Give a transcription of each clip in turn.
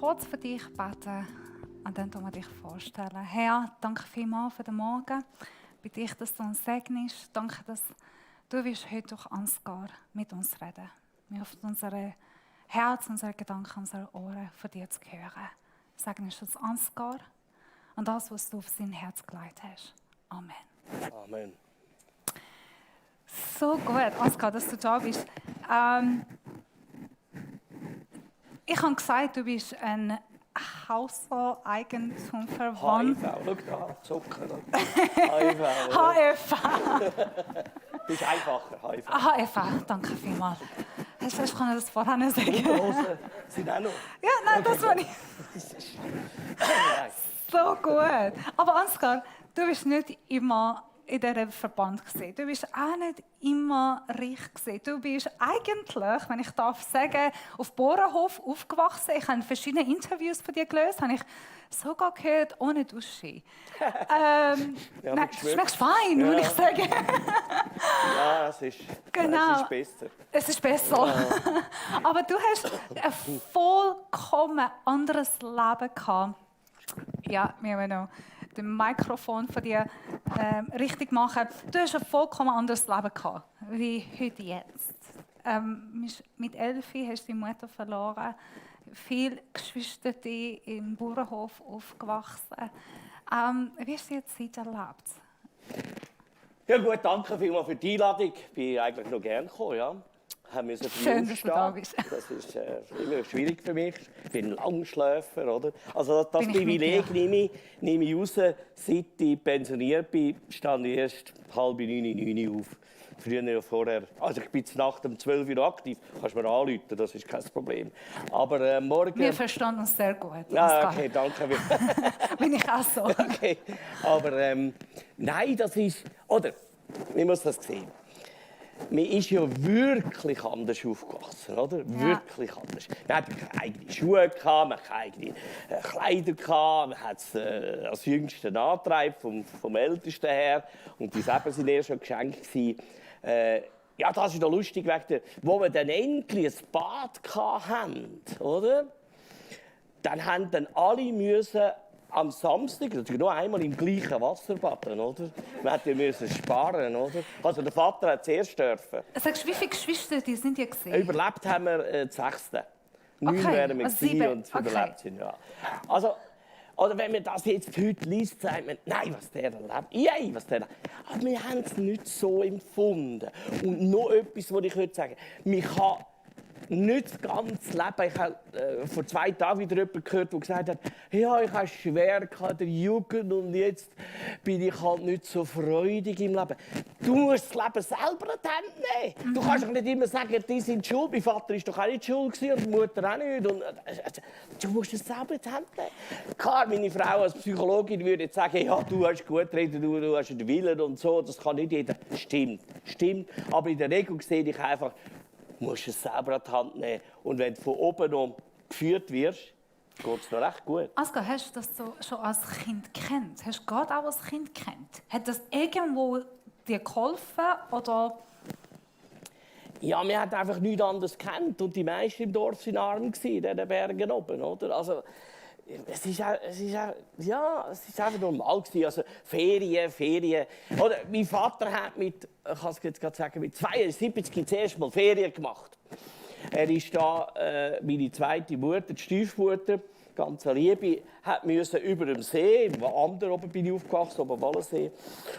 kurz für dich beten und dann tun wir dich vorstellen. Herr, danke vielmals für den Morgen. Bitte dich, dass du uns segnest. Danke, dass du wirst heute durch Ansgar mit uns reden. Wir hoffen, unser Herz, unsere Gedanken, unsere Ohren von dir zu hören. Segnest uns Ansgar und das, was du auf sein Herz gelegt hast. Amen. Amen. So gut, Ansgar, dass du da bist. Ich habe gesagt, du bist ein Hauseigentumverwandt. HIV, schau da, Zucker. HIV. HF. Das ist einfacher, HIV. HF, danke vielmals. Hast du das vorher sagen? Unterhosen sind auch noch. Ja, nein, das war nicht. So gut. Aber Ansgar, du bist nicht immer in diesem Verband gesehen. Du bist auch nicht immer reich gesehen. Du bist eigentlich, wenn ich darf sagen, auf Bauernhof aufgewachsen. Ich habe verschiedene Interviews von dir gelesen, habe ich sogar gehört, ohne Dusche. Nein, schmeckst fein, ja. würde ich sagen. Ja, es ist besser. Es ist besser. Ja. Aber du hast ein vollkommen anderes Leben gehabt. Ja, wir wollen noch das Mikrofon von dir richtig machen. Du hast ein vollkommen anderes Leben gehabt, wie heute jetzt. Mit 11 hast du deine Mutter verloren. Viele Geschwister im Bauernhof aufgewachsen. Wie hast du die Zeit erlebt? Ja gut, danke vielmals für die Einladung. Ich bin eigentlich noch gerne gekommen, ja. Schön, dass du da bist. Das ist immer schwierig für mich. Ich bin ein Langschläfer, oder? Also das Privileg nehme ich raus. Seit ich pensioniert bin, stand ich erst 8:30, 9 auf. Früher ja vorher. Also ich bin Nacht um 12 Uhr aktiv. Kannst du mir anrufen, das ist kein Problem. Aber morgen... Wir verstehen uns sehr gut. Ja, okay, danke. Bin ich auch so. Okay, aber nein, das ist... Oder, wie muss das sehen? Man ist ja wirklich anders aufgewachsen, oder? Ja. Wirklich anders. Man hatte keine eigenen Schuhe, man hatte keine eigenen Kleider, man hat es als jüngsten Antreib vom Ältesten her. Und das eben sind eher schon Geschenke. Ja, das ist noch lustig, wo wir dann endlich ein Bad hatten, oder? Dann haben dann alle müssen am Samstag, natürlich noch einmal im gleichen Wasser baden, oder? Wir mussten sparen, oder? Also der Vater hat zuerst dürfen. Sagst du, wie viele Geschwister die sind ihr gesehen? Überlebt haben wir 6. 9 wären wir und überlebt sind, ja. Also, oder wenn man das jetzt heute liest, sagt man, nein, was der erlebt. Yay, was der erlebt. Aber wir haben es nicht so empfunden. Und noch etwas, was ich heute sagen will. Man kann nicht das ganze Leben. Ich habe vor 2 Tagen wieder jemanden gehört, der gesagt hat, ja, ich habe es schwer in der Jugend und jetzt bin ich halt nicht so freudig im Leben. Du musst das Leben selber in die Hände nehmen. Du kannst doch nicht immer sagen, die sind schuld. Mein Vater war doch auch nicht schuld und die Mutter auch nicht. Und, du musst es selber in die Hände nehmen. Klar, meine Frau als Psychologin würde jetzt sagen, ja, du hast gut reden, du hast den Willen und so. Das kann nicht jeder. Stimmt. Aber in der Regel sehe ich einfach, du musst es selber an die Hand nehmen. Und wenn du von oben noch geführt wirst, geht es noch recht gut. Ansgar, hast du das so schon als Kind gekannt? Hast du Gott auch als Kind gekannt? Hat das irgendwo dir geholfen? Oder? Ja, wir hatten einfach nichts anderes gekannt. Und die meisten im Dorf waren arm, in den Bergen oben. Oder? Also, es ist einfach normal gewesen. Also Ferien. Oder mein Vater hat mit 72 zuerst mal Ferien gemacht. Er ist da, meine zweite Mutter, die Stiefmutter, ganz Liebe, musste über dem See, im Ander oben bin ich aufgewachsen, oben am Wallensee.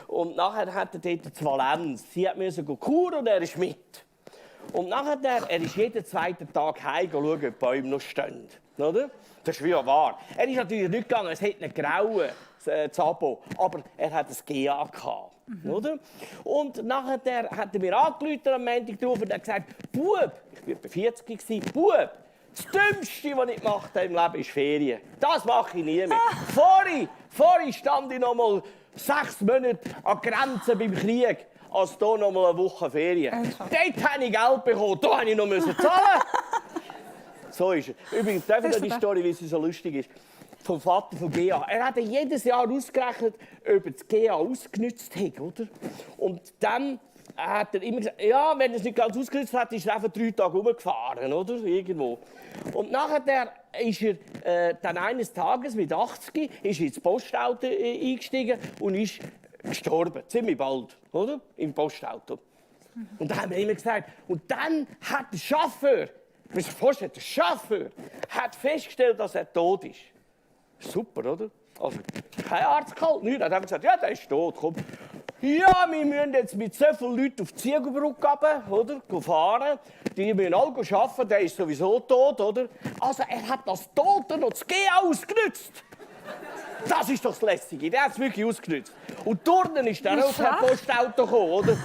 Und nachher hat er dort zu Valenz. Sie musste kuren und er ist mit. Und nachher, er ist jeden zweiten Tag heim schauen, ob die Bäume noch stehen. Oder? Das ist wie wahr. Er ist natürlich nicht gegangen, es hätte einen grauen Zabo, aber er hat ein GA gehabt. Oder? Und nachher hat er mir angerufen am Montag drauf und hat gesagt, Bub, ich war etwa 40, Bub, das Dümmste, was ich gemacht habe im Leben, ist Ferien. Das mache ich nie mehr. Vorher stand ich noch mal 6 Monate an Grenzen beim Krieg, als hier noch mal eine Woche Ferien. Dort habe ich Geld bekommen, da musste ich noch zahlen. So ist es. Übrigens, darf ich die Story, wie sie so lustig ist, vom Vater von GA. Er hat jedes Jahr ausgerechnet, ob er das GA ausgenutzt hat, oder? Und dann hat er immer gesagt, ja, wenn er es nicht ganz ausgenutzt hat, ist er einfach 3 Tage rumgefahren, oder? Irgendwo. Und nachher ist er dann eines Tages mit 80 ist ins Postauto eingestiegen und ist gestorben. Ziemlich bald, oder? Im Postauto. Und dann haben wir immer gesagt, und dann hat der Chauffeur, der Chauffeur hat festgestellt, dass er tot ist. Super, oder? Also, kein Arzt geholt, nichts. Dann haben wir gesagt, ja, der ist tot, komm. Ja, wir müssen jetzt mit so vielen Leuten auf die Ziegelbrücke runter, oder? Fahren. Die müssen alle arbeiten, der ist sowieso tot, oder? Also, er hat das Tote noch das Gehen ausgenutzt. Das ist doch das Lässige, der hat es wirklich ausgenutzt. Und Turnen ist dann auch kein Postauto gekommen, oder?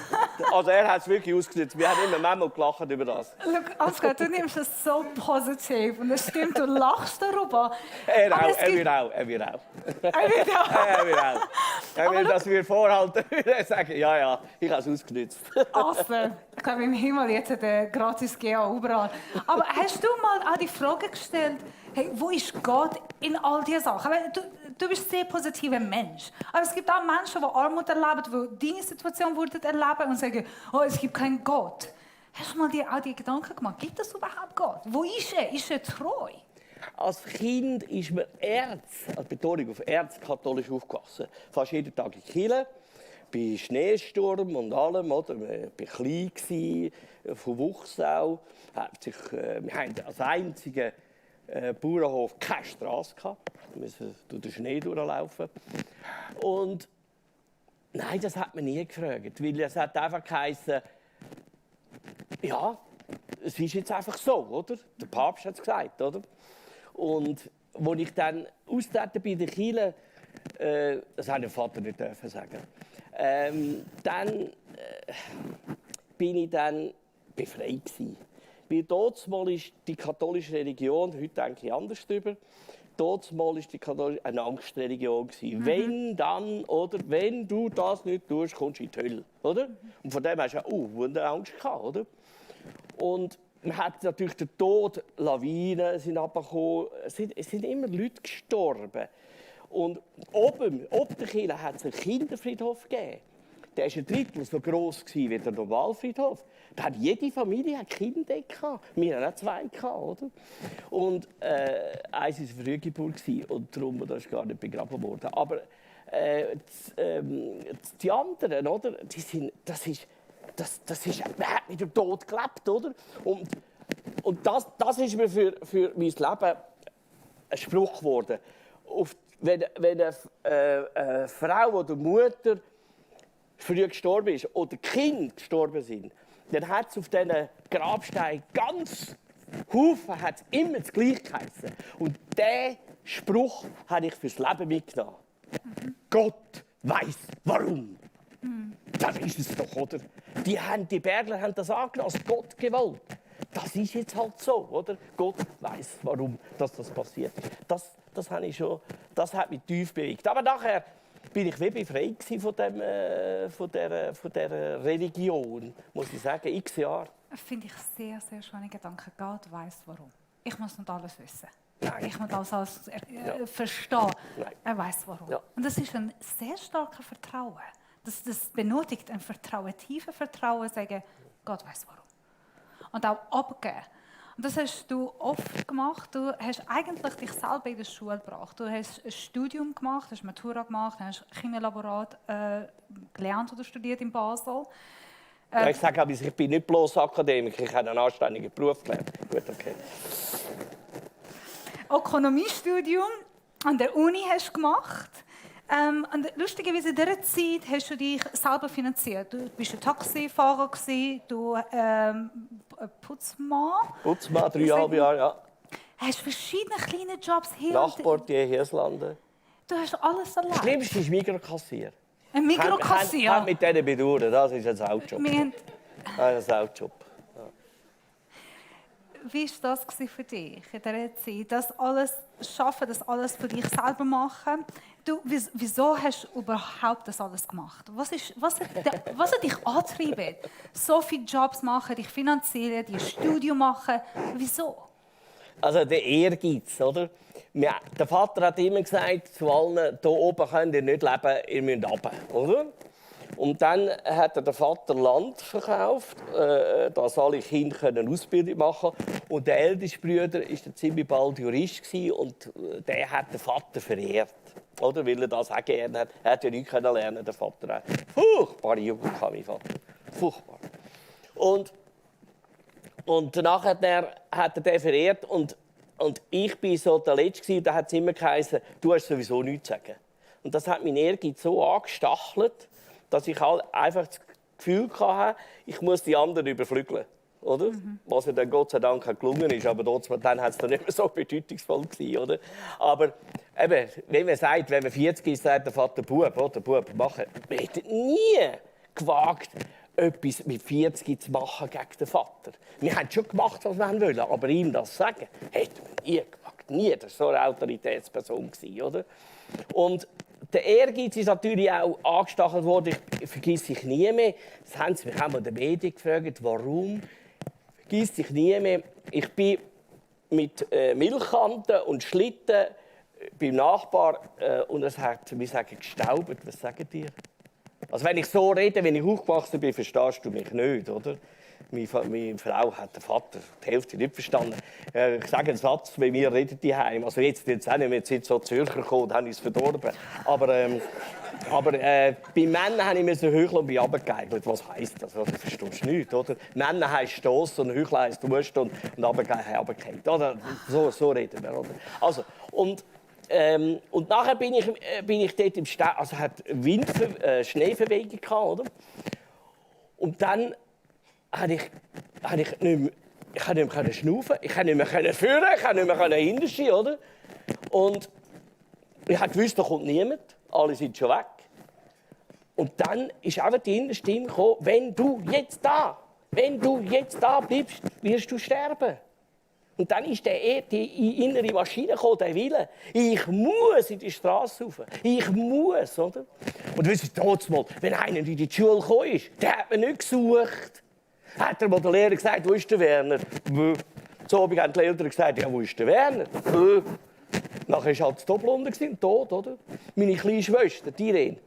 Also er hat es wirklich ausgenutzt. Wir haben immer manchmal gelacht über das. Look, Ansgar, du nimmst es so positiv und es stimmt, du lachst darüber. Er wird auch. Er will, dass wir vorhalten, sagen, ja, ich habe es ausgenutzt. Awesome. Ich glaube, im Himmel jetzt hat er gratis GA überall. Aber hast du mal auch die Frage gestellt, hey, wo ist Gott in all diesen Sachen? Weil du bist ein sehr positiver Mensch. Aber es gibt auch Menschen, die Armut erleben, die deine Situation erleben und sagen, oh, es gibt keinen Gott. Hast du mal dir auch die Gedanken gemacht, gibt es überhaupt Gott? Wo ist er? Ist er treu? Als Kind ist man Betonung auf katholisch aufgewachsen. Fast jeden Tag in die Kirche, bei Schneesturm und allem. Oder? Ich war klein, von Wuchsau. Wir hatten als einziger Bauernhof keine Straße. Wir mussten durch den Schnee durchlaufen. Und nein, das hat man nie gefragt. Weil es hat einfach geheißen, ja, es ist jetzt einfach so, oder? Der Papst hat es gesagt, oder? Und als ich dann austrete bei der Kirche, das hat der Vater nicht dürfen sagen, dann bin ich dann befreit gewesen. Weil damals ist die katholische Religion, heute denke ich anders darüber, damals war die katholische eine Angstreligion. Wenn dann, oder wenn du das nicht tust, kommst du in die Hölle. Oder? Und von dem hast du ja Angst gehabt, oder? Und man hat natürlich den Tod, Lawinen sind runtergekommen, es sind immer Leute gestorben. Und oben, ob der Kirche hat es einen Kinderfriedhof gegeben. Der war ein Drittel so gross wie der Normalfriedhof. Da hat jede Familie Kinder gehabt. Wir hatten auch 2 gehabt, oder? Und eins war eine Frühgeburt und darum ist gar nicht begraben worden. Aber die anderen, oder? Man hat mit dem Tod gelebt, oder? Und das ist mir für mein Leben ein Spruch geworden. Wenn eine Frau oder Mutter früh gestorben ist oder Kinder gestorben sind, dann hat es auf diesen Grabsteinen ganz Haufen hat's immer das Gleiche geheißen. Und diesen Spruch habe ich fürs Leben mitgenommen. Gott weiß warum. Das ist es doch, oder? Die Bergler haben das angenommen, als Gott gewollt. Das ist jetzt halt so, oder? Gott weiß warum das passiert ist. Das hat mich tief bewegt. Aber nachher bin ich wie befreit von dieser Religion, muss ich sagen, x Jahre. Finde ich sehr, sehr schöne Gedanken. Gott weiß warum. Ich muss nicht alles wissen. Nein. Ich muss alles verstehen. Nein. Er weiß warum. Ja. Und das ist ein sehr starkes Vertrauen. Das benötigt ein Vertrauen, tiefes Vertrauen, sagen, Gott weiß warum. Und auch abgeben. Und das hast du oft gemacht. Du hast eigentlich dich selber in die Schule gebracht. Du hast ein Studium gemacht, hast Matura gemacht, hast Chemielaborat gelernt oder studiert in Basel. Ja, ich sage aber, ich bin nicht bloß Akademiker, ich habe einen anständigen Beruf gelernt. Gut, okay. Ökonomiestudium an der Uni hast du gemacht. Und lustigerweise in dieser Zeit hast du dich selber finanziert. Du bist ein Taxifahrer, du Putzmann. Putzmann, 3,5 Jahre, ja. Hast verschiedene kleine Jobs hier. Nachtportier, Hirslanden. Du hast alles erlebt. Das Schlimmste ist Mikrokassier. Ein Mikrokassier. Hat mit denen bedauern, das ist ein Sautjob. Ein Sautjob. Wie war das für dich in dieser Zeit? Das alles schaffen, das alles für dich selber machen? Wieso hast du überhaupt das alles gemacht? Was hat dich angetrieben? So viele Jobs machen, dich finanzieren, dein Studium machen. Wieso? Also der Ehrgeiz, oder? Der Vater hat immer gesagt, zu allen, hier oben könnt ihr nicht leben, ihr müsst runter, oder? Und dann hat der Vater Land verkauft, dass alle Kinder Ausbildung machen können. Und der älteste Bruder war ziemlich bald Jurist und der hat den Vater verehrt. Oder? Weil er das auch gerne hat. Er hat ja nichts lernen, der Vater auch. Furchtbare Jugend hatte mein Vater. Furchtbar. Und danach hat er den verehrt und ich war so der Letzte und da hat es immer geheißen, du hast sowieso nichts zu sagen. Und das hat mein Ehrgeiz so angestachelt, dass ich einfach das Gefühl hatte, ich muss die anderen überflügeln. Oder? Was ja dann Gott sei Dank gelungen ist, aber dann hat es dann nicht mehr so bedeutungsvoll gewesen, oder? Aber eben, wenn man sagt, wenn man 40 ist, sagt der Vater Bub, oder Bub, machen. Man hätte nie gewagt, etwas mit 40 zu machen gegen den Vater. Wir haben schon gemacht, was wir wollten, aber ihm das sagen, hätte man nie gewagt. Nie. Das war so eine Autoritätsperson, oder? Und der Ehrgeiz ist natürlich auch angestachelt worden. Ich vergesse ich nie mehr. Das haben sie mich auch mal in den Medien gefragt, warum. Vergesse ich nie mehr. Ich bin mit Milchkanten und Schlitten beim Nachbar und es hat, wie sagen, gestaubt. Was sagen die? Also wenn ich so rede, wenn ich aufgewachsen bin, verstehst du mich nicht, oder? Meine Frau hat den Vater die Hälfte nicht verstanden. Ich sage einen Satz, wenn wir reden die heim. Also jetzt auch nicht, wir sind so Zürcher gekommen und haben uns verdorben. Aber bei Männern musste ich heucheln und bin runtergeigelt. Was heisst das? Also, verstehst du nicht, oder? Männer heisst stossen und heucheln heisst duschen und runtergeigelt. Oder? So reden wir, oder? Also, und nachher bin ich dort im Stau, also hat Schneeverwegung gehabt, oder? Und dann konnte ich nicht mehr schnaufen, ich konnte nicht mehr führen, ich konnte nicht mehr hinterstehen, oder? Und ich wusste, da kommt niemand, alle sind schon weg. Und dann ist einfach die innere Stimme gekommen, wenn du jetzt da bleibst, wirst du sterben. Und dann ist die innere Maschine gekommen, der Wille. Ich muss in die Straße rauf. Ich muss, oder? Und wisst ihr, damals, wenn einer in die Schule gekommen ist, der hat mich nicht gesucht. Hat er mal der Lehrer gesagt, wo ist der Werner? So habe ich die Eltern gesagt, ja, wo ist der Werner? Nachher war halt das Doppelunter, tot, oder? Meine kleine Schwester, die Irene,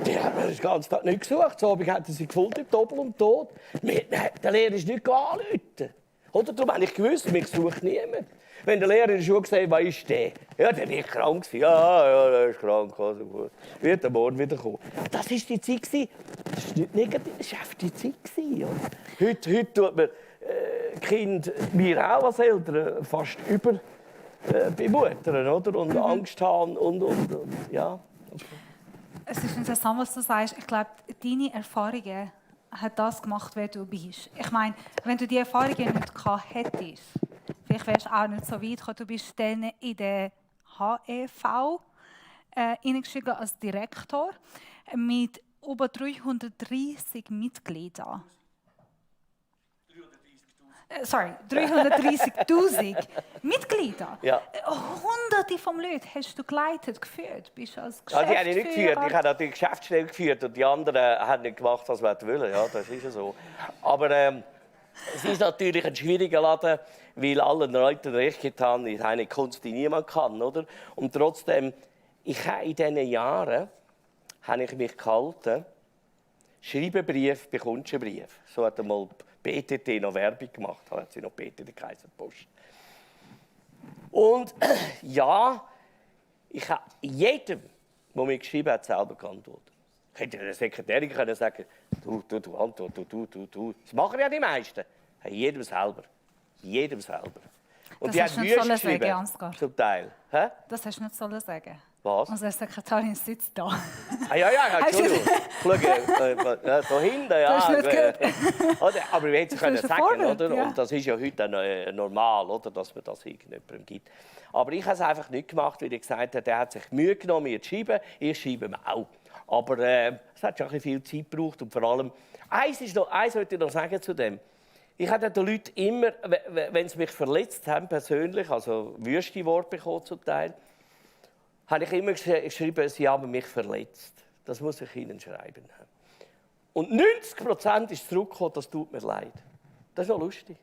die hat mir den ganzen Tag nicht gesucht. So hat sie gefunden, im Doppel und tot. Der Lehrer ist nicht anrufen. Oder? Darum habe ich gewusst, mich sucht niemand. Wenn der Lehrer in der Schule gesagt hat, was ist der? Ja, der war krank. Ja, der ist krank. Also gut. Wird am Morgen wieder kommen. Das war die Zeit. Das ist nicht negativ, das war einfach die Zeit. Heute tut man Kind, wir auch als Eltern, fast überbemuttern, oder? Und Angst haben und ja. Es ist interessant, was du sagst. Ich glaube, deine Erfahrungen hat das gemacht, wer du bist. Ich meine, wenn du die Erfahrungen nicht gehabt hättest, vielleicht wärst du auch nicht so weit gekommen. Du bist dann in der HEV eingestiegen als Direktor mit über 330 Mitgliedern. 330'000 Mitglieder. Ja. Hunderte von Leuten hast du geleitet, geführt. Bist als Ja, die habe ich nicht geführt. Geschäftsführer. Ich habe natürlich Geschäftsstelle geführt und die anderen haben nicht gemacht, was wir wollen. Ja, das ist ja so. Aber es ist natürlich ein schwieriger Laden, weil alle Leute recht getan ist eine Kunst, die niemand kann, oder? Und trotzdem, ich habe in diesen Jahren habe ich mich gehalten, schreibe einen Brief, bekommst du einen Brief. So hat einmal BTT noch Werbung gemacht, hat sie noch BTT geheißen, Post. Und ja, ich habe jedem, der mir geschrieben hat, selber geantwortet. Ich hätte der Sekretärin können sagen, du antwort, du. Das machen ja die meisten. Jedem selber. Jedem selber. Und Das die hast hat du nicht wüst sollen geschrieben, sagen, Ansgar. zum Teil. Hä? Das hast du nicht sollen sagen. Was? Unsere Sekretärin sitzt da. Ja, Entschuldigung. Schau, da hinten, ja. Das hast du nicht gehört. Oder? Aber wir hätten es können hast du sagen, gefordert, oder? ja. Und das ist ja heute normal, oder? Dass man das irgendjemandem gibt. Aber ich habe es einfach nicht gemacht, weil ich gesagt habe, er hat sich Mühe genommen, mir zu schreiben. Ich schreibe ihm auch. Aber es hat schon ein bisschen viel Zeit gebraucht. Und vor allem, eins wollte ich noch sagen zu dem. Ich habe den Leuten immer, wenn sie mich verletzt haben, persönlich, also wüste Worte bekommen zum Teil, habe ich immer geschrieben, sie haben mich verletzt. Das muss ich ihnen schreiben. Und 90% ist zurückgekommen, das tut mir leid. Das ist noch lustig.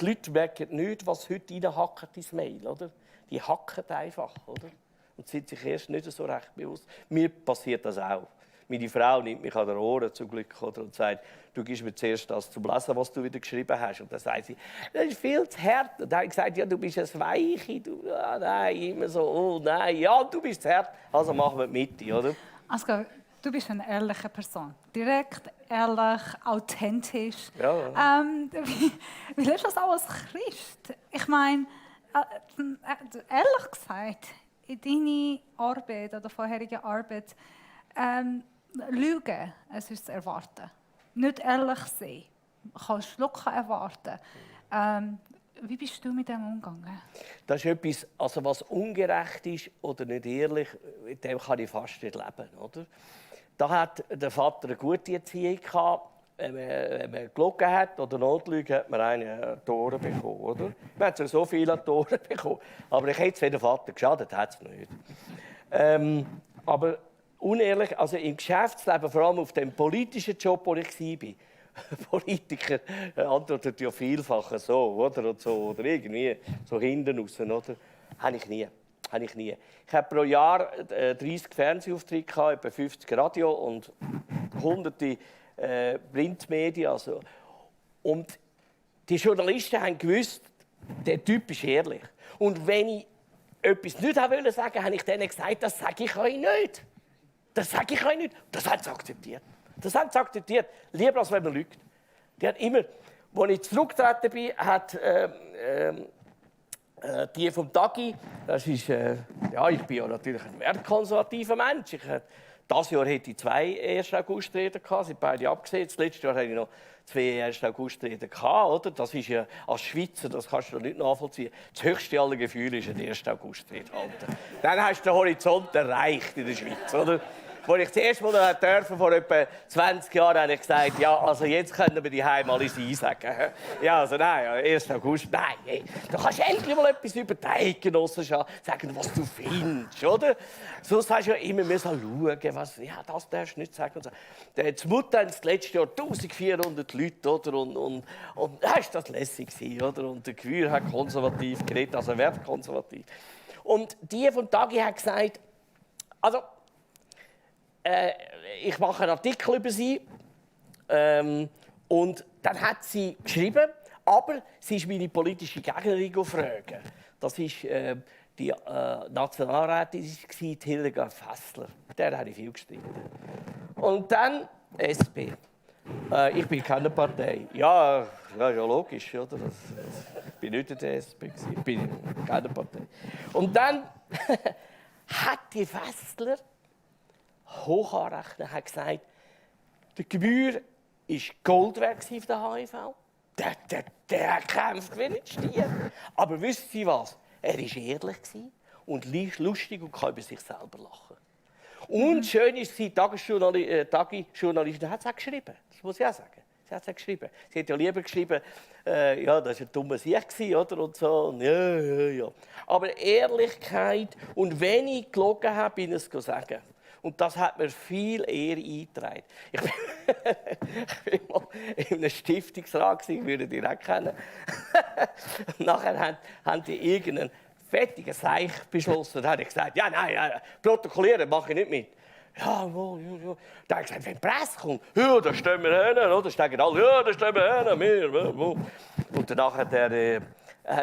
Die Leute merken nicht, was heute reinhacken ins Mail, oder? Die hacken einfach, oder? Und sind sich erst nicht so recht bewusst. Mir passiert das auch. Meine Frau nimmt mich an den Ohren zum Glück und sagt, du gibst mir zuerst das zum Lesen, was du wieder geschrieben hast. Und dann sagt sie, das ist viel zu hart. Und dann habe ich gesagt, ja, du bist ein Weiche. Du, ja, nein, immer so, oh nein, ja, du bist zu hart. Also machen wir die Mitte, oder? Ansgar, du bist eine ehrliche Person. Direkt, ehrlich, authentisch. Ja. Wie lebst du das auch als Christ? Ich meine, ehrlich gesagt, in deiner Arbeit oder vorherigen Arbeit, Lügen, es ist zu erwarten. Nicht ehrlich sein, kannst Schlucken erwarten. Wie bist du mit dem umgegangen? Das ist etwas, also was ungerecht ist oder nicht ehrlich, mit dem kann ich fast nicht leben. Oder? Da hat der Vater eine gute Erziehung gehabt. Wenn man gelogen hat oder Notlüge, hat man eine Tore bekommen. Oder? Man hat so viele Tore bekommen. Aber ich hätte es, wenn der Vater geschadet hat, es nicht. Aber unehrlich, also im Geschäftsleben, vor allem auf dem politischen Job, wo ich war, Politiker antwortet ja vielfach so, oder irgendwie so hinten raus, oder? Habe ich nie. Ich habe pro Jahr 30 Fernsehauftritte gehabt, etwa 50 Radio und hunderte Printmedien. Also. Und die Journalisten haben gewusst, der Typ ist ehrlich. Und wenn ich etwas nicht sagen wollte, habe ich denen gesagt, das sage ich euch nicht. Das sage ich euch nicht. Das haben sie akzeptiert. Lieber als wenn man lügt. Die hat immer, als ich zurückgetreten bin, hat die vom Tagi, das ist, ja, ich bin ja natürlich ein wertkonservativer Mensch. Dieses Jahr hätte ich 2 1. August-Reden gehabt, sind beide abgesetzt. Letztes Jahr hatte ich noch 2 1. August-Reden gehabt, oder? Das ist ja als Schweizer, das kannst du nicht nachvollziehen. Das höchste aller Gefühle ist ein 1. August-Rede halten. Dann hast du den Horizont erreicht in der Schweiz, oder? Als ich das erste Mal durfte, vor etwa 20 Jahren, habe ich gesagt, ja, also jetzt können wir die Heim alles einsagen. Ja, also nein, 1. August, nein, hey, du kannst endlich mal etwas über die Eidgenossenschaft sagen, was du findest, oder? Sonst hast du ja immer schauen, was, ja, das darfst du nicht sagen. Und so. Die Mutter hat das letzte Jahr 1400 Leute, oder? Und das war lässig, oder? Und der Gewür hat konservativ geredet, also wertkonservativ. Und die vom Tagi hat gesagt, also, ich mache einen Artikel über sie. Und dann hat sie geschrieben, aber sie ist meine politische Gegnerin fragen. Das war die Nationalrätin, die Hildegard Fässler. Der habe ich viel gestritten. Und dann SP. Ich bin keine Partei. Ja, ist ja logisch, oder? Ich bin nicht der SP. Ich bin keine Partei. Und dann hat die Fässler hoch anrechnen, hat gesagt, der Gebühr war Gold wert auf der HIV. Der kämpft wie ein Stier. Aber wissen Sie was? Er war ehrlich und lustig und kann über sich selber lachen. Und schön ist, die Tagi-Journalistin hat es auch geschrieben. Das muss ich auch sagen. Sie hat es auch geschrieben. Sie hat ja lieber geschrieben, ja, das war ein dummer Sieg, oder? Und so. Und ja. Aber Ehrlichkeit und wenn ich gelogen habe, bin ich es sagen. Und das hat mir viel Ehre eingetragen. Ich war mal in einem Stiftungsrat, ich würde die auch kennen. Nachher haben die irgendeinen fettigen Seich beschlossen. Da habe ich gesagt, ja, nein, protokollieren mache ich nicht mit. Ja. Da habe ich gesagt, wenn die Presse kommt, ja, da stehen wir hin, oder? Stehen alle, ja, da stehen wir hin, wir. Und danach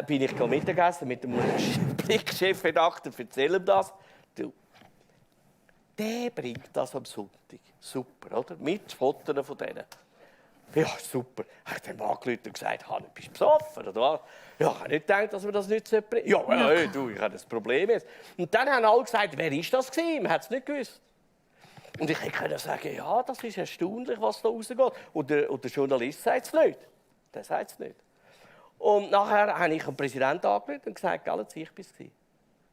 bin ich Mittagessen mit dem Blick-Chefredakteur, erzähle ihm das. Der bringt das am Sonntag. Super, oder? Mit Fotos von denen. Ja, super. Ich habe dem angerufen und gesagt, Hanne, bist du besoffen, oder was? Ja, ich habe nicht gedacht, dass wir das nicht bringen sollten. Ja, du, ich habe das Problem jetzt. Und dann haben alle gesagt, wer war das gewesen? Man hat es nicht gewusst. Und ich konnte sagen, ja, das ist erstaunlich, was da rausgeht. Und der Journalist sagt es nicht. Der sagt es nicht. Und nachher habe ich den Präsidenten angerufen und gesagt, ich bin es.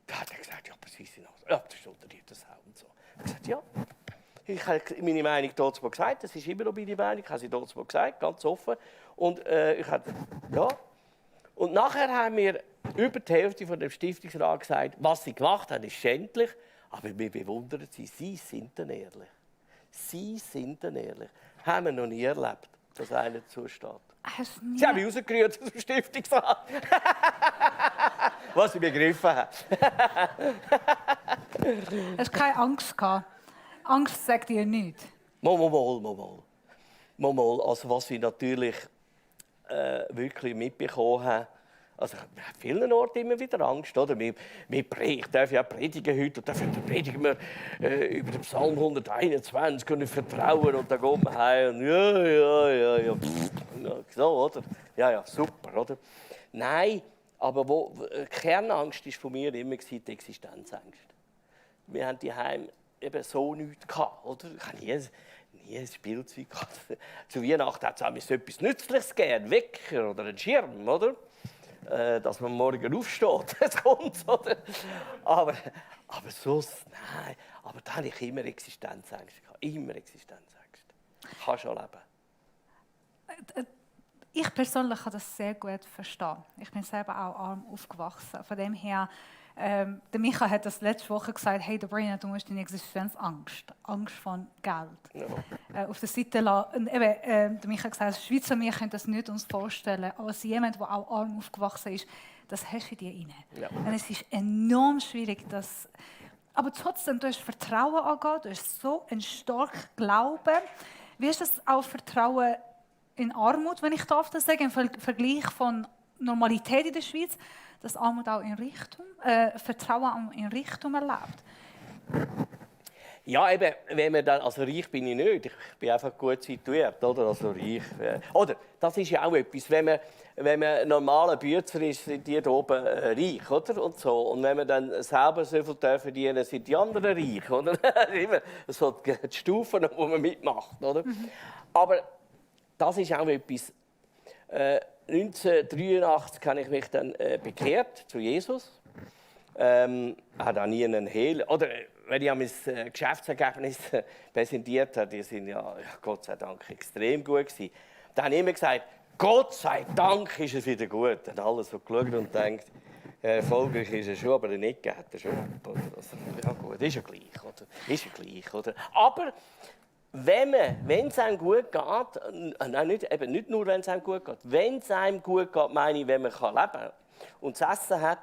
Da hat er gesagt, ja, aber Sie sind auch. Ja, das ist unterdrückt das auch und so. Ich habe gesagt, ja. Ich habe meine Meinung dazu mal gesagt, das ist immer noch meine Meinung, ich habe sie dazu mal gesagt, ganz offen. Und ich habe, ja. Und nachher haben wir über die Hälfte von dem Stiftungsrat gesagt, was sie gemacht haben, ist schändlich, aber wir bewundern sie, sie sind dann ehrlich. Sie sind dann ehrlich. Haben wir noch nie erlebt, dass einer zusteht. Sie haben mich rausgerührt aus dem Stiftungsrat. Was ich begriffen habe. Du hast keine Angst gehabt. Angst sagt dir nichts. Mal. Also was wir natürlich wirklich mitbekommen haben, also wir haben an vielen Orten immer wieder Angst, oder? Ich darf ja predigen heute, und dafür predigen wir über den Psalm 121 und Vertrauen, und dann gehen wir heim und ja, so, oder? Ja, super, oder? Nein, aber Kernangst war von mir immer die Existenzangst. Wir haben die Heim eben so nichts gehabt, oder? Ich habe nie ein Spielzeug gehabt. Zu Weihnachten hat es etwas Nützliches gegeben, einen Wecker oder einen Schirm, oder? Dass man morgen aufsteht, das kommt, oder? Aber sonst, nein. Aber da hatte ich immer Existenzängste. Immer Existenzängste. Kannst du leben. Ich persönlich kann das sehr gut verstehen. Ich bin selber auch arm aufgewachsen. Von dem her, der Micha hat das letzte Woche gesagt, hey, Sabrina, du musst deine Existenzangst, Angst von Geld, auf der Seite lassen. Der Micha hat gesagt, Schweizer, wir können das nicht uns vorstellen. Aber als jemand, der auch arm aufgewachsen ist, das hast du in dir rein. Ja. Und es ist enorm schwierig, das... Aber trotzdem, du hast Vertrauen an Gott, du hast so einen starken Glauben. Wie ist das auch Vertrauen in Armut, wenn ich das sagen darf, im Vergleich von Normalität in der Schweiz, dass Armut auch in Richtung, Vertrauen in Richtung erlebt? Ja, eben, wenn man dann, also reich bin ich nicht, ich bin einfach gut situiert, oder? Also reich. Oder, das ist ja auch etwas, wenn man ein normaler Bützer ist, sind die hier oben reich, oder? Und so. Und wenn man dann selber so viel verdienen, sind die anderen reich, oder? Immer so die Stufen, wo man mitmacht, oder? Aber das ist auch etwas. 1983 habe ich mich dann bekehrt zu Jesus. Hat auch nie einen Hehl. Oder wenn ich mein Geschäftsergebnis präsentiert habe, die sind ja Gott sei Dank extrem gut gewesen. Dann habe ich immer gesagt, Gott sei Dank ist es wieder gut. Dann alles so geschaut und denkt, erfolgreich ist er schon, aber nicht geht er schon. Also, ja gut, ist ja gleich, oder? Ist ja gleich, oder? Aber wenn es einem gut geht, nicht nur, wenn es einem gut geht, wenn es einem gut geht, meine ich, wenn man leben kann und zu essen hat,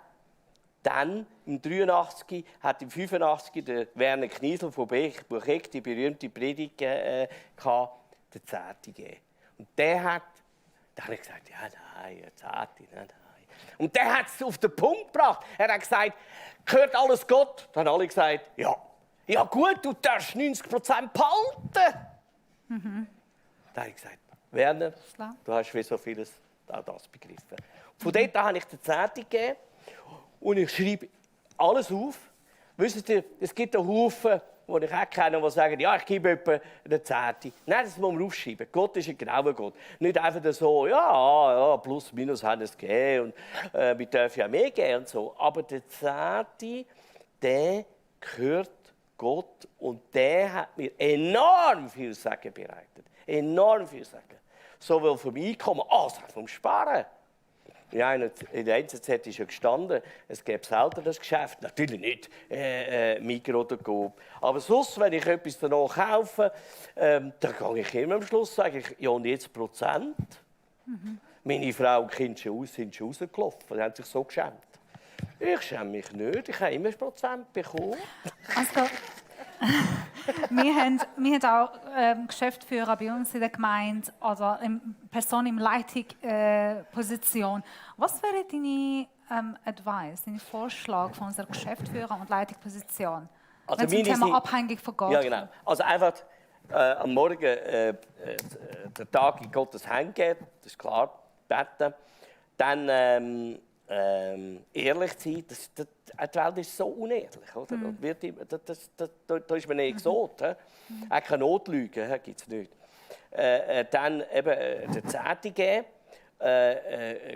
dann im 83 hat im 85 der Werner Kniesel von Bucheck die berühmte Predigt der Zehnte gegeben. Und da habe ich gesagt, ja nein, eine Zehnte, nein. Und der hat es auf den Punkt gebracht. Er hat gesagt, gehört alles Gott? Dann haben alle gesagt, ja. Ja gut, du darfst 90% behalten. Da habe ich gesagt, Werner, du hast wie so vieles auch das begriffen. Von dort an habe ich die Zeitung gegeben und ich schreibe alles auf. Wisst ihr, es gibt einen Haufen, die ich auch kenne, die sagen, ja, ich gebe etwa eine Zeitung. Nein, das muss man aufschreiben. Gott ist ein genauer Gott. Nicht einfach so, ja, plus, minus haben es gegeben und wir dürfen ja mehr geben und so. Aber der Zehnte, der gehört Gott, und der hat mir enorm viel Segen bereitet. Enorm viel Segen. Sowohl vom Einkommen als auch vom Sparen. Ja, in der NZZ ist ja gestanden, es gäbe selten das Geschäft. Natürlich nicht Migros oder Coop. Aber sonst, wenn ich etwas danach kaufe, dann gehe ich immer am Schluss, sage ich, ja, und jetzt Prozent. Meine Frau und Kind sind schon rausgelaufen, die haben sich so geschämt. Ich schäme mich nicht, ich habe immer Prozent bekommen. Also, wir haben auch Geschäftsführer bei uns in der Gemeinde oder Personen in Leitungsposition. Was wäre deine Advice, dein Vorschlag von unserer Geschäftsführer und Leitungsposition? Also wenn es zum Thema abhängig von Gott Ja, genau. Also einfach am Morgen den Tag in Gottes Hand geben, das ist klar, beten. Dann ehrlich sein, die Welt ist so unehrlich. Oder? Da ist man ein Exot. Auch keine Notlüge gibt es nicht. Dann eben der Zehnte geben,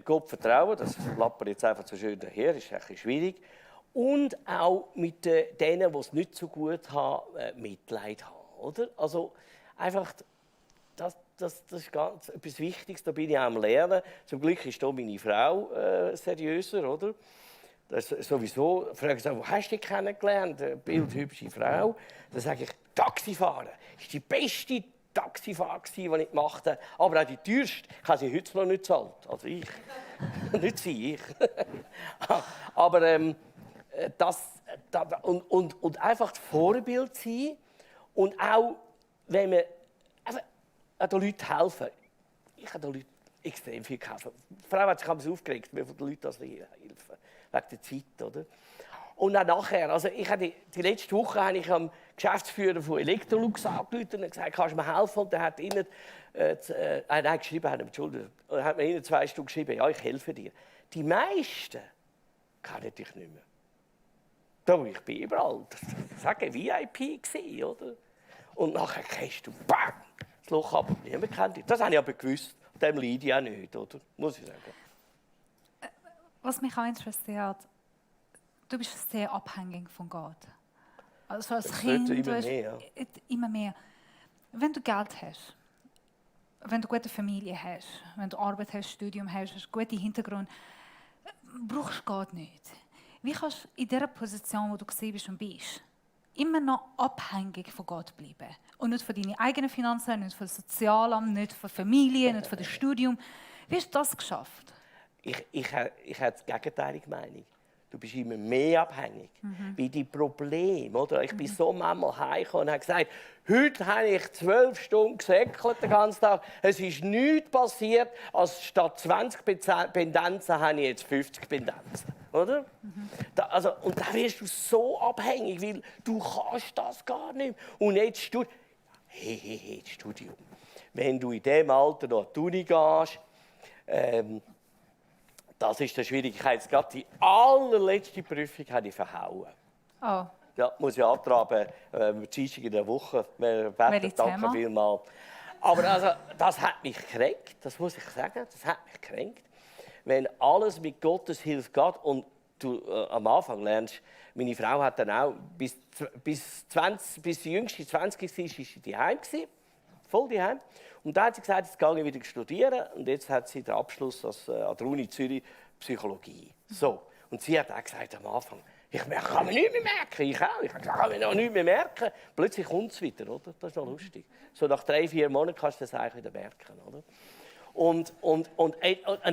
Gott vertrauen, das lappert jetzt einfach so schön daher, ist ein bisschen schwierig. Und auch mit denen, die es nicht so gut haben, Mitleid haben. Oder? Also einfach, das ist ganz etwas Wichtiges, da bin ich auch am Lernen. Zum Glück ist hier meine Frau seriöser, oder? Das ist sowieso, fragen sie, wo hast du dich kennengelernt? Eine bildhübsche Frau. Dann sage ich, Taxifahren. Das war die beste Taxifahrt, die ich gemacht habe. Aber auch die teuerste. Ich habe sie heute noch nicht gezahlt. Also ich. Nicht sie, ich. Aber und einfach das Vorbild sein Und auch, wenn wir einfach den Leuten helfen. Ich habe den Leuten extrem viel geholfen. Die Frau hat sich aufgeregt, wie viele Leute das helfen. Wegen der Zeit, oder? Und dann nachher, also ich habe die letzte Woche habe ich am Geschäftsführer von Electrolux angerufen und gesagt, kannst du mir helfen? Und er hat ihnen, hat mir ihnen 2 Stunden geschrieben, ja, ich helfe dir. Die meisten kennen dich nicht mehr. Da, ich bin überall, das war ein VIP, oder? Und nachher kriegst du, bam, das Loch ab und niemand kennt dich. Das habe ich aber gewusst, dem leide ich auch nicht, oder? Muss ich sagen. Was mich auch interessiert, du bist sehr abhängig von Gott. Also als Das Kind, wird immer mehr, ja. Immer mehr. Wenn du Geld hast, wenn du eine gute Familie hast, wenn du Arbeit hast, Studium hast, einen guten Hintergrund, brauchst du Gott nicht. Wie kannst du in dieser Position, wo du bist und bist, immer noch abhängig von Gott bleiben? Und nicht von deinen eigenen Finanzen, nicht von dem Sozialamt, nicht von der Familie, nicht von dem Studium. Wie hast du das geschafft? Ich habe die gegenteilige Meinung. Du bist immer mehr abhängig. Wie die Probleme, oder? Ich bin so manchmal heimgekommen und habe gesagt, heute habe ich 12 Stunden gesäckelt den ganzen Tag. Es ist nichts passiert, als statt 20 Pendenzen habe ich jetzt 50 Pendenzen. Oder? Und da wirst du so abhängig, weil du kannst das gar nicht mehr. Und jetzt Studium. Wenn du in diesem Alter noch an die Uni gehst, das ist das Schwierige. Ich habe jetzt gerade die allerletzte Prüfung habe ich verhauen. Oh. Ja, muss ich antraben, Dienstag in der Woche. Danke vielmals. Aber also, das hat mich gekränkt, das muss ich sagen. Das hat mich gekränkt. Wenn alles mit Gottes Hilfe geht und du am Anfang lernst, meine Frau hat dann auch, bis die jüngste 20 war, war sie daheim. Voll daheim. Und dann hat sie gesagt, jetzt gehe ich wieder studieren. Und jetzt hat sie den Abschluss an der Uni Zürich Psychologie. So. Und sie hat auch gesagt am Anfang, ich kann mir nichts mehr merken. Ich auch. Ich kann mir noch nichts mehr merken. Plötzlich kommt es wieder, oder? Das ist noch lustig. So nach 3-4 Monaten kannst du das eigentlich wieder merken, oder? Und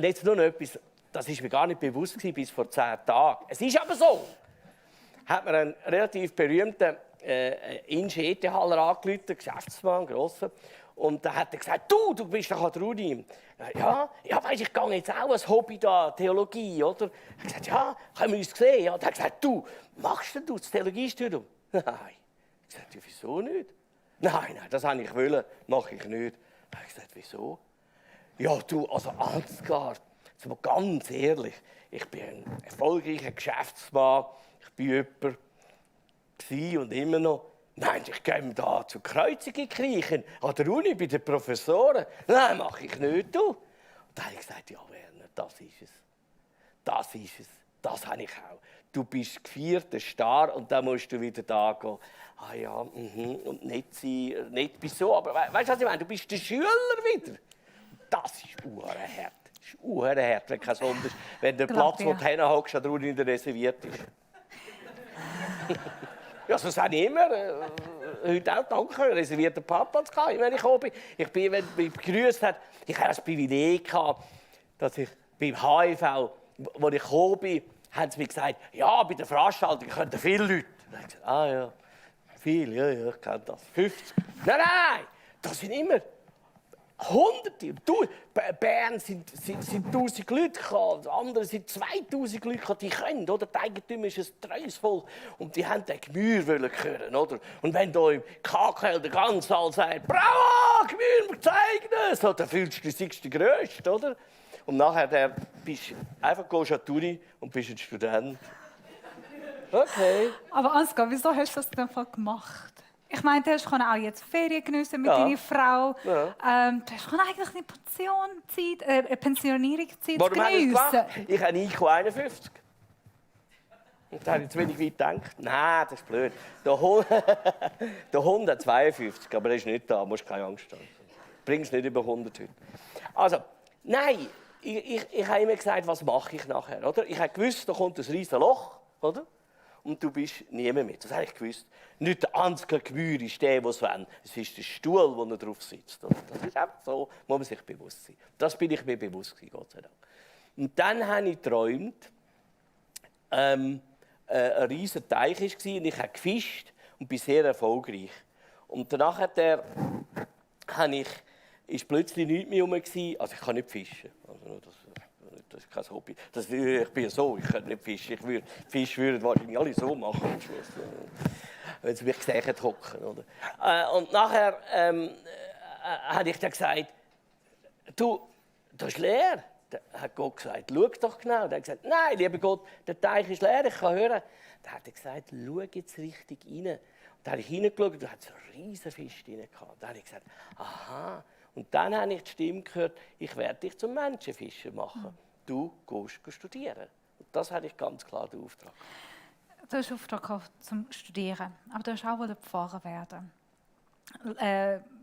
jetzt nur noch etwas, das war mir gar nicht bewusst bis vor 10 Tagen. Es ist aber so. Hat mir einen relativ berühmten Inge Etehaler angerufen, Geschäftsmann, grosser. Und da hat er gesagt, du bist doch an der Uni. Ja, weißt, ich gehe jetzt auch als Hobby da, Theologie, oder? Ich habe gesagt, ja, haben wir uns gesehen? Ja. Und er hat gesagt, machst du das Theologiestudium? Nein. Ich habe gesagt, wieso nicht? Nein, das wollte ich wollen, mache ich nicht. Ich habe gesagt, wieso? Ja, also Ansgar, jetzt mal ganz ehrlich, ich bin ein erfolgreicher Geschäftsmann, ich bin jemand und immer noch. Nein, ich gehe da zur Kreuzigung kriechen, an der Uni bei den Professoren. Nein, mache ich nicht, du. Und dann habe ich gesagt, ja Werner, das ist es. Das ist es. Das habe ich auch. Du bist gefeierter Star und dann musst du wieder da gehen. Ah ja, und nicht sein, nicht bis so, aber weißt du, was ich meine? Du bist der Schüler wieder. Das ist uhrenhart. Das ist uhrenhart, wenn kein Sonder ist. Wenn der Platz, wo du hinhockst, an der Uni nicht reserviert ist. Ja, so sage ich immer. Heute auch danke, reservierten Parkplatz gehabt, wenn ich gekommen bin. Wenn mich begrüßt hat, ich hatte das Privileg gehabt, dass ich beim HIV, als ich gekommen bin, haben sie mir gesagt, ja, bei der Veranstaltung können viele Leute. Und dann habe ich gesagt, ah ja, viele, ja, ich kenne das. 50. Nein, das sind immer Hunderte. Bern sind 1000 Leute gekommen, andere sind 2000 Leute gekommen, die können, oder? Die Eigentümer ist ein treues Volk und die wollten den Gemüse hören, oder? Und wenn da im KKL der ganze Saal sagt, «Bravo, Gemüse, zeig es!», so, dann fühlst du dich der Größte, oder? Und nachher bist du einfach an die Uni und bist ein Student. Okay. Aber Ansgar, wieso hast du das in dem Fall gemacht? Ich meine, du hast auch jetzt Ferien geniessen mit deiner Frau. Ja. Du hast eigentlich eine Pensionierungszeit Warum habe ich das geniessen. gemacht? Ich habe IQ 51. Und da habe ich zu wenig weit gedacht. Nein, das ist blöd. Der Hund hat 52, aber er ist nicht da. Du musst keine Angst haben. Bringst nicht über 100 heute. Also, nein, ich habe immer gesagt, was mache ich nachher. Oder? Ich habe gewusst, da kommt ein riesiges Loch. Oder? Und du bist niemand mehr. Das habe ich gewusst. Nicht der Ansgar Gmür ist der, der es will. Es ist der Stuhl, wo er drauf sitzt. Das ist einfach so, muss man sich bewusst sein. Das bin ich mir bewusst gewesen, Gott sei Dank. Und dann habe ich geträumt, ein riesiger Teich war und ich habe gefischt und bin sehr erfolgreich. Und danach ist plötzlich nichts mehr rum. Also ich kann nicht fischen. Also das ist kein Hobby. Ich bin so, ich kann nicht fischen. Fisch würden wahrscheinlich alle so machen am Schluss. Wenn sie mich gesehen hocken. Und nachher habe ich dann gesagt, du, das ist leer. Dann hat Gott gesagt, schau doch genau. Dann hat er gesagt, nein, lieber Gott, der Teich ist leer, ich kann hören. Dann hat er gesagt, schau jetzt richtig rein. Und dann habe ich hineingeschaut und da hat es einen riesen Fisch drin gehabt. Dann habe ich gesagt, aha. Und dann habe ich die Stimme gehört, ich werde dich zum Menschenfischer machen. Du gehst studieren. Und das hatte ich ganz klar den Auftrag. Du hast Auftrag gehabt, zum Studieren, aber du hast auch Pfarrer werden.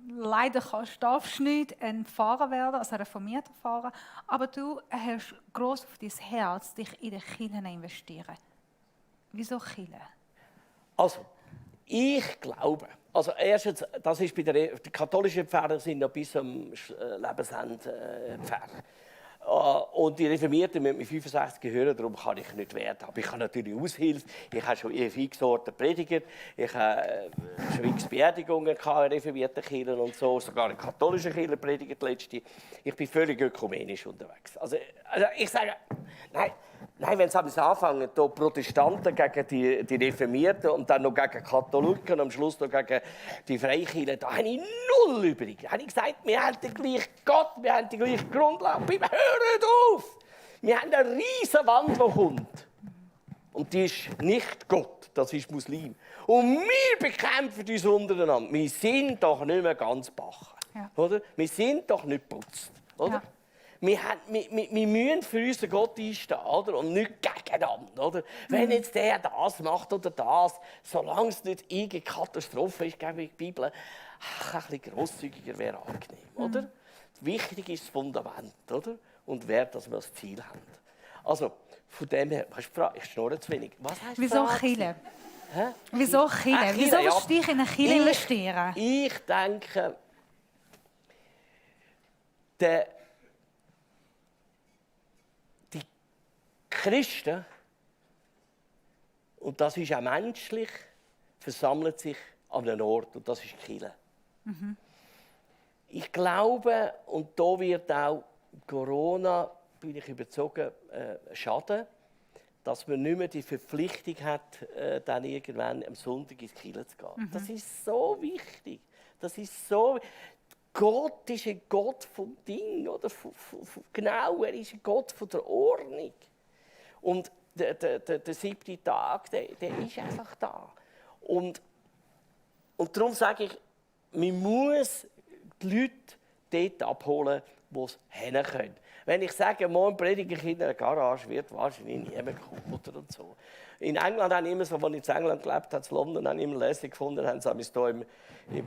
Leider darfst du nicht ein Pfarrer werden, also ein reformierter Pfarrer, aber du hast gross auf dein Herz, dich in die Kirche investieren. Wieso Kirche? Also, ich glaube, also erstens, das ist bei die katholischen Pfarrer sind noch bis zum Lebensende Pfarrer. Und die Reformierten müssen mit 65 gehören, darum kann ich nicht werden. Aber ich habe natürlich Aushilfe. Ich habe schon fixorte Prediger. Ich habe schon x Beerdigungen in reformierten Kirchen und so. Sogar in katholischen Kirchen predigt letzte. Ich bin völlig ökumenisch unterwegs. Also ich sage, nein, wenn sie anfangen, hier Protestanten gegen die Reformierten und dann noch gegen Katholiken und am Schluss noch gegen die Freikirchen, da habe ich null übrig. Da habe ich gesagt, wir haben den gleichen Gott, wir haben die gleiche Grundlage. Hört auf! Wir haben eine riesige Wand, die kommt. Und die ist nicht Gott, das ist Muslim. Und wir bekämpfen uns untereinander. Wir sind doch nicht mehr ganz Bachen. Ja. Oder? Wir sind doch nicht putzt. Oder? Ja. Wir müssen für unseren Gott einstehen, oder? Und nicht gegeneinander. Oder? Wenn jetzt der das macht oder das, solange es nicht irgendeine Katastrophe ist, glaube ich, die Bibel, ein bisschen grosszügiger wäre angenehm. Oder? Wichtig ist das Fundament, oder? Und wer, dass wir das Ziel haben. Also, von dem her, ich schnurre zu wenig. Was heißt Wieso Kirche? Wieso Kirche? Wieso willst du dich in eine Kirche investieren? Ich denke, die Christen, und das ist auch menschlich, versammeln sich an einem Ort, und das ist die Kirche. Ich glaube, und da wird auch Corona, bin ich überzeugt, schaden, dass man nicht mehr die Verpflichtung hat, dann irgendwann am Sonntag ins Kirche zu gehen. Das ist so wichtig. Das ist so. Gott ist ein Gott vom Ding, oder? Genau, er ist ein Gott von der Ordnung. Und der 7. Tag, der ist einfach da. Und darum sage ich, man muss die Leute dort abholen, wo sie hin können. Wenn ich sage, morgen predige ich in einer Garage, wird wahrscheinlich niemand kommen und so. In England haben immer so, als ich in England gelebt habe, in London, haben immer lässig gefunden, haben sie hier im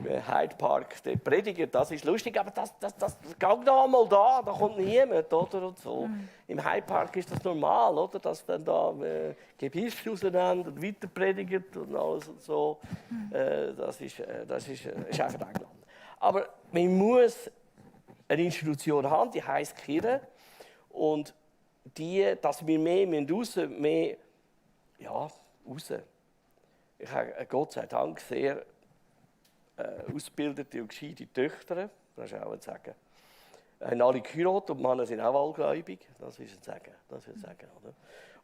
Hyde Park predigt. Das ist lustig, aber das geht da einmal da kommt niemand, oder? Und so. Im Hyde Park ist das normal, oder? Dass dann da Gebirge auseinander und weiter predigt und alles und so. Das ist einfach England. Aber man muss eine Institution haben, die heisst Kirche. Und dass wir mehr raus. Ich habe Gott sei Dank sehr ausgebildete und gescheite Töchter. Das ist auch ein Sagen. Haben alle geheiratet und die Männer sind auch allgläubig. Das ist ein Sagen. Oder?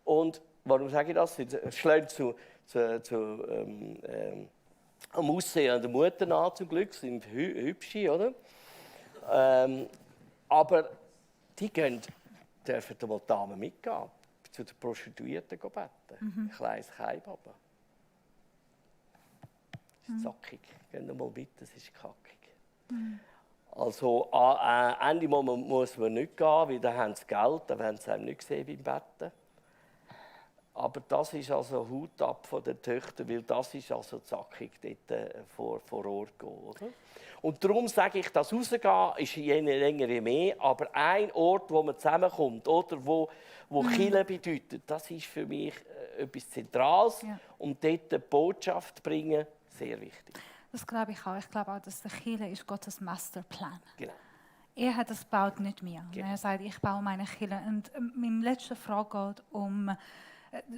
Und warum sage ich das? Sie schlagen am Aussehen an der Mutter an, zum Glück, sind hübsche, oder? Aber die dürfen die Damen mitgehen, zu den Prostituierten beten. Kleines Kaibaben. Das ist zackig. Gehen Sie mal mit, das ist kackig. Also, Ende Moment muss man nicht gehen, weil dann haben sie Geld, dann werden sie einem nicht gesehen beim Betten. Aber das ist also Hut ab von den Töchtern, weil das ist also zackig, dort vor Ort gehen, oder? Und darum sage ich, das Rausgehen ist je länger je mehr, aber ein Ort, wo man zusammenkommt, oder wo Kirche bedeutet, das ist für mich etwas Zentrales. Ja. Und dort die Botschaft bringen, sehr wichtig. Das glaube ich auch. Ich glaube auch, dass die Kirche ist Gottes Masterplan. Genau. Er hat das gebaut, nicht mir. Genau. Er sagt, ich baue meine Kirche. Und meine letzte Frage geht um,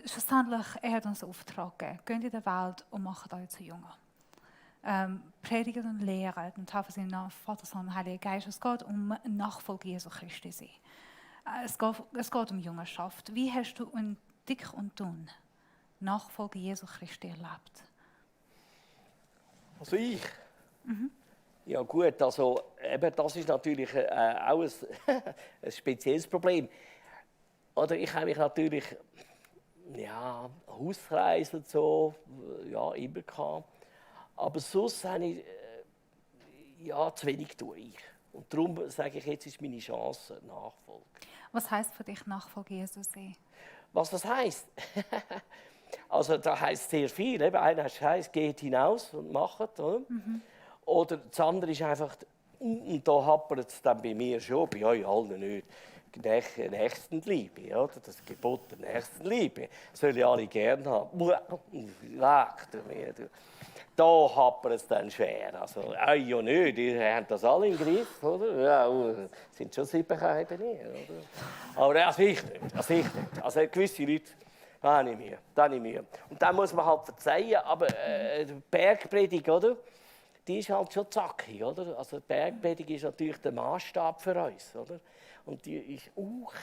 schlussendlich, er hat uns einen Auftrag gegeben. Geht in die Welt und macht euch zu Jünger. predigen und lehren und taufen sie im Namen Vater, Sohn und Heiliger Geist. Es geht um Nachfolge Jesu Christi sein. Es geht um Jüngerschaft. Wie hast du in dick und dünn Nachfolge Jesu Christi erlebt? Also ich? Ja gut, also eben, das ist natürlich auch ein spezielles Problem. Oder ich habe mich natürlich, ja, Hauskreise und so, ja, immer gehabt. Aber sonst habe ich, ja, zu wenig tue ich. Und darum sage ich, jetzt ist meine Chance, Nachfolge. Was heisst für dich Nachfolge Jesu sein? Was das heisst? Also da heisst sehr viel. Eben, einer heisst, geht hinaus und macht. Oder? Oder das andere ist einfach, und da hapert es dann bei mir schon, bei euch allen nicht. Nächstenliebe, oder? Das Gebot der Nächstenliebe. Soll ich alle gerne haben. Da hapert es dann schwer. Also, euch ja nicht, ihr habt das alle im Griff, oder? Ja, sind schon 7 Scheiben hier, oder? Aber das ich nicht, das ich nicht. Also gewisse Leute, da habe ich Mühe. Und dann muss man halt verzeihen, aber die Bergpredigt, oder? Die ist halt schon zackig, oder? Also die Bergpredigt ist natürlich der Maßstab für uns, oder? Und die ist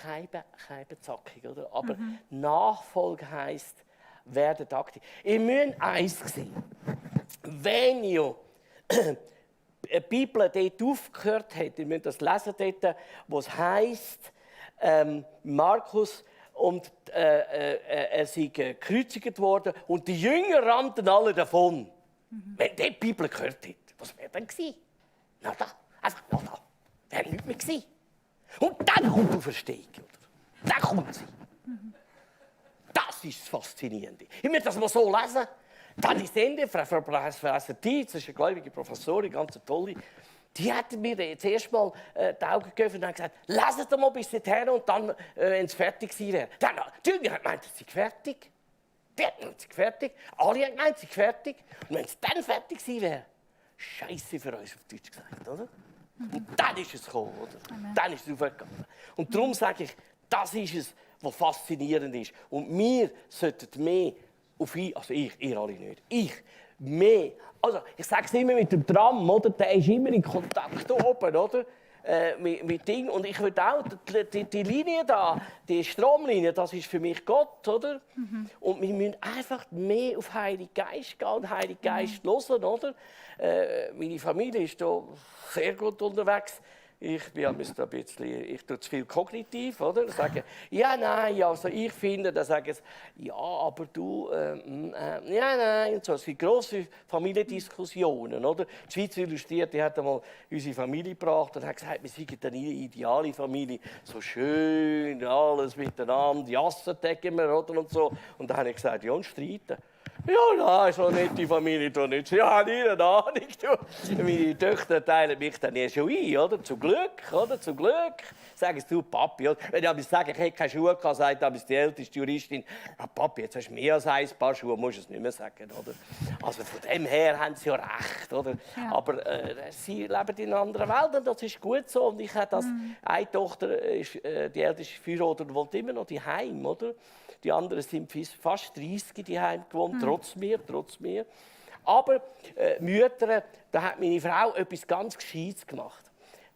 keine zackig, oder? Aber Nachfolge heisst, werdet aktiv. Ihr müsst eins sehen. Wenn ihr die Bibel dort aufgehört hat, ihr müsst das lesen dort, wo es heisst, Markus, und er sei gekreuzigt worden und die Jünger rannten alle davon. Wenn die Bibel gehört hätte, was wäre dann gewesen? Na da, einfach na da. Wäre nichts mehr gewesen. Und dann kommt die Auferstehung, oder? Dann kommt sie. Das ist das Faszinierende. Ich möchte das mal so lesen. Dann ist Ende, Frau Professor Tietz, das ist eine gläubige Professorin, ganz tolle. Die hat mir jetzt erst mal die Augen geöffnet und hat gesagt, leset doch mal bis dorthin und dann, wenn es fertig sein wäre. Dann, die hat gemeint, sie ist fertig. Die hat gemeint, sie ist fertig. Alle haben gemeint, sie ist fertig. Und wenn es dann fertig sein wäre, Scheiße für uns auf Deutsch gesagt, oder? Und dann ist es gekommen, oder? Amen. Dann ist es aufgegangen. Und darum sage ich, das ist es, was faszinierend ist. Und wir sollten mehr auf ihn, also ihr alle nicht, ich mehr. Also ich sage es immer mit dem Tram, oder? Der ist immer in Kontakt oben, oder? Mit Dingen. Und ich würde auch, die Linie da, die Stromlinie, das ist für mich Gott, oder? Und wir müssen einfach mehr auf Heiligen Geist gehen und Heiligen Geist hören, oder? Meine Familie ist da sehr gut unterwegs. Ich bin ein bisschen, ich tue zu viel kognitiv, oder? Sagen, ja, nein, also ich finde, dann sagen sie, ja, aber du, ja, nein, und so. Es sind grosse Familiendiskussionen, oder? Die Schweiz Illustriert, die hat einmal unsere Familie gebracht und hat gesagt, wir sind eine ideale Familie, so schön, alles miteinander, jassen wir, oder? Und so. Und dann habe ich gesagt, ja, und streiten. Ja, nein, so nicht die Familie da nicht. Ja, nie eine Ahnung. Meine Töchter teilen mich dann erst schon ein, oder? Zum Glück, oder? Zum Glück. Sagen sie, du, Papi, oder? Wenn ich aber sage, ich hätte keine Schuhe gehabt, sagt aber die älteste Juristin, ja, Papi, jetzt hast du mehr als ein Paar Schuhe, musst du es nicht mehr sagen, oder? Also von dem her haben sie ja recht, oder? Ja. Aber sie leben in einer anderen Welt und das ist gut so. Und ich habe das, eine Tochter, ist, die älteste verheiratet und wollte immer noch die Heim, oder? Die anderen sind fast 30 die heim gewohnt, trotz mir. Aber Mütter, da hat meine Frau etwas ganz Gescheites gemacht.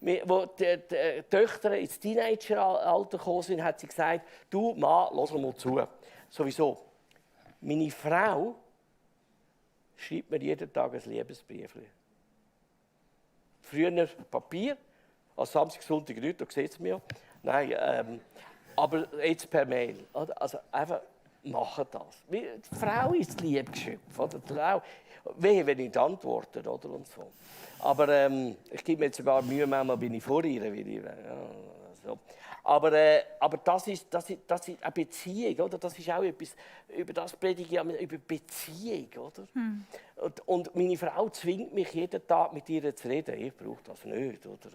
Als die Töchter ins Teenageralter gekommen sind, hat sie gesagt, du Mann, lass mal zu. Sowieso, meine Frau schreibt mir jeden Tag ein Liebesbrief. Früher Papier, als Samstag, Sonntag nicht, da sieht es mir. Nein, aber jetzt per Mail. Oder? Also einfach machen das. Die Frau ist das Liebgeschöpf. Oder? Die Frau, wehe, wenn ich nicht antworte. Oder? Und so. Aber ich gebe mir jetzt sogar Mühe, manchmal bin ich vor ihr. So. Aber das ist eine Beziehung. Oder? Das ist auch etwas, über das predige ich, über Beziehung. Oder? Und meine Frau zwingt mich jeden Tag mit ihr zu reden. Ich brauche das nicht. Oder?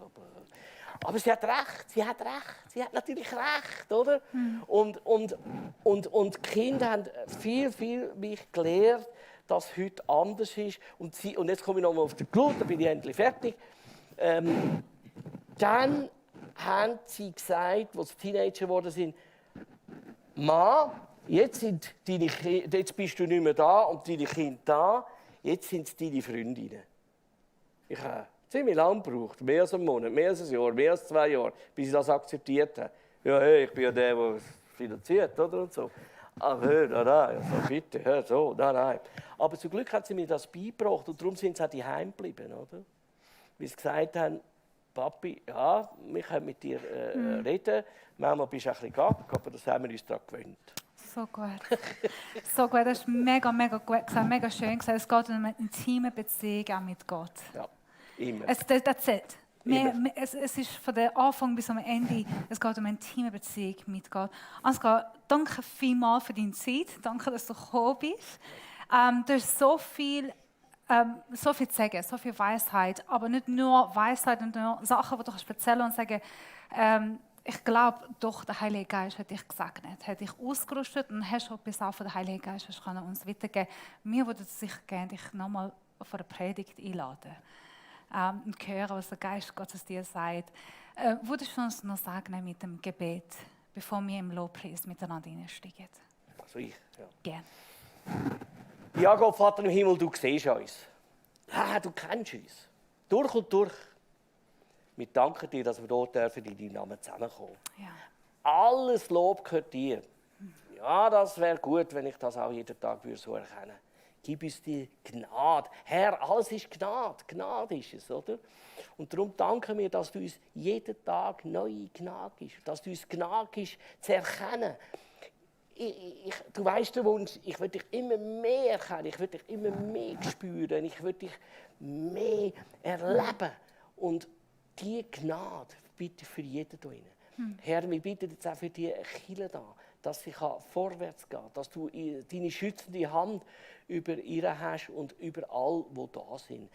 Aber sie hat recht, sie hat natürlich recht, oder? Und die Kinder haben viel mich gelehrt, dass heute anders ist. Und jetzt komme ich noch mal auf den Clou, dann bin ich endlich fertig. Dann haben sie gesagt, als sie Teenager geworden sind, Mann, jetzt bist du nicht mehr da und deine Kinder da, jetzt sind es deine Freundinnen. Ich habe ziemlich lange gebraucht, mehr als einen Monat, mehr als ein Jahr, mehr als 2 Jahre, bis ich das akzeptiert habe. Ja, hey, ich bin ja der es finanziert, oder? Und so. Ach, hör, nein, also bitte, hör so, nein. Aber zum Glück hat sie mir das beigebracht und darum sind sie auch daheim geblieben, oder? Weil sie gesagt haben, Papi, ja, wir können mit dir reden. Manchmal bist du ein bisschen gaga, aber das haben wir uns daran gewöhnt. So gut. So gut, das ist mega, mega gut gesagt, mega schön gesagt. Es geht um eine intime Beziehung auch mit Gott. Ja, immer. That's it. Es ist von der Anfang bis am Ende, es geht um eine intime Beziehung mit Gott. Ansgar, danke vielmals für deine Zeit. Danke, dass du gekommen bist. Du hast so viel zu sagen, so viel Weisheit, aber nicht nur Weisheit und nur Sachen, die du erzählen kannst und sagen, ich glaube doch, der Heilige Geist hat dich gesegnet, hat dich ausgerüstet und hast auch etwas auch von der Heilige Geist uns weitergeben. Mir würde es sicher gerne dich nochmal vor der Predigt einladen und hören, was der Geist Gottes dir sagt. Würdest du uns noch sagen mit dem Gebet, bevor wir im Lobpreis miteinander einsteigen? Also ich, ja. Gerne. Ja, Gott, Vater im Himmel, du siehst uns. Ja, du kennst uns. Durch und durch. Wir danken dir, dass wir dort dürfen in deinem Namen zusammenkommen. Ja. Alles Lob gehört dir. Ja, das wäre gut, wenn ich das auch jeden Tag so erkennen würde. Gib uns die Gnade. Herr, alles ist Gnade. Gnade ist es, oder? Und darum danken wir, dass du uns jeden Tag neue Gnade gibst. Dass du uns Gnade gibst, zu erkennen. Du weißt den Wunsch, ich will dich immer mehr erkennen, ich will dich immer mehr spüren, ich will dich mehr erleben. Und diese Gnade bitte für jeden hier drin. Herr, wir bitten jetzt auch für die Kirche da, dass sie vorwärts gehen kann, dass du deine schützende Hand über ihre hast und über all, die da sind.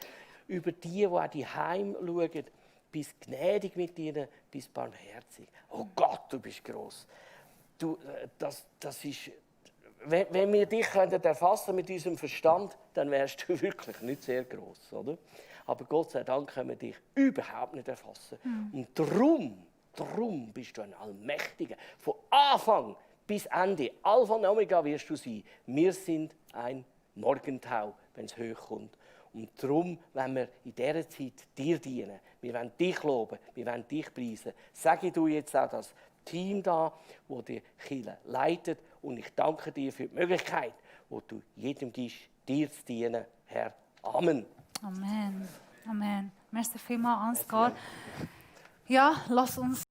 Über die auch die heim schauen, bist gnädig mit ihnen, bist barmherzig. Oh Gott, du bist gross. Du, das ist, wenn wir dich erfassen mit unserem Verstand, dann wärst du wirklich nicht sehr gross, oder? Aber Gott sei Dank können wir dich überhaupt nicht erfassen. Und darum bist du ein Allmächtiger. Von Anfang bis Ende, Alpha und Omega wirst du sein. Wir sind ein Morgentau, wenn es hochkommt. Und darum wollen wir in dieser Zeit dir dienen. Wir wollen dich loben, wir wollen dich preisen. Sage du jetzt auch das Team da, das die Kirche leitet. Und ich danke dir für die Möglichkeit, die du jedem gibst, dir zu dienen, Herr. Amen. Amen. Amen. Merci vielmals, Ansgar. Ja, lass uns